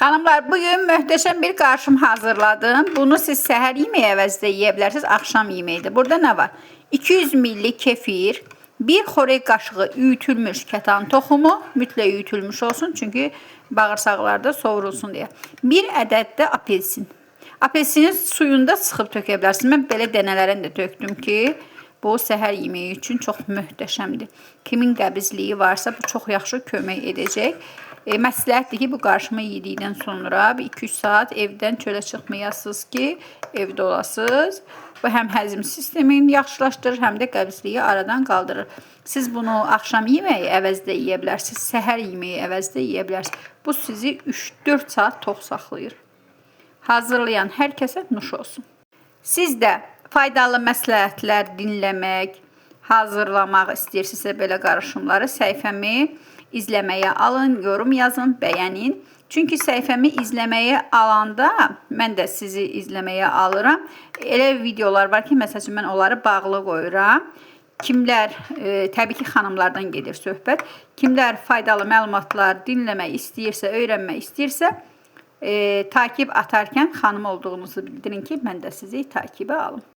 Xanımlar, bugün möhtəşəm bir qarışım hazırladım. Bunu siz səhər yeməyi əvəzində yeyə bilərsiniz, axşam yeməyi də. Burada nə var? 200 milli kefir, 1 xörək qaşığı üyütülmüş kətan toxumu, mütləq üyütülmüş olsun, çünki bağırsaqlarda sovrulsun deyə. 1 ədəd də apelsin. Apelsinin suyunu da sıxıb tökə bilərsiniz. Mən belə dənələrini də tökdüm ki, bu səhər yeməyi üçün çox möhtəşəmdir. Kimin qəbizliyi varsa bu çox yaxşı kömək edəcək. Məsləhətdir ki, bu qarışımı yedikdən sonra bir 2-3 saat evdən çölə çıxmayasınız ki, evdə olasınız. Bu həm həzm sistemini yaxşılaşdırır, həm də qəbizliyi aradan qaldırır. Siz bunu axşam yeməyi əvəzdə yeyə bilərsiniz, səhər yeməyi əvəzdə yeyə bilərsiniz. Bu sizi 3-4 saat tox saxlayır. Hazırlayan hər kəsə nuş olsun. Siz də faydalı məsləhətlər dinləmək, hazırlamaq istəyirsinizsə belə qarışımları səhifəmi izləməyə alın, yorum yazın, bəyənin. Çünki səhifəmi izləməyə alanda mən də sizi izləməyə alıram. Elə videolar var ki, məsəl üçün mən onları bağlı qoyuram. Kimlər, təbii ki, xanımlardan gedir söhbət. Kimlər faydalı məlumatlar dinləmək istəyirsə, öyrənmək istəyirsə, takip atarkən xanım olduğunuzu bildirin ki, mən də sizi takibə alım.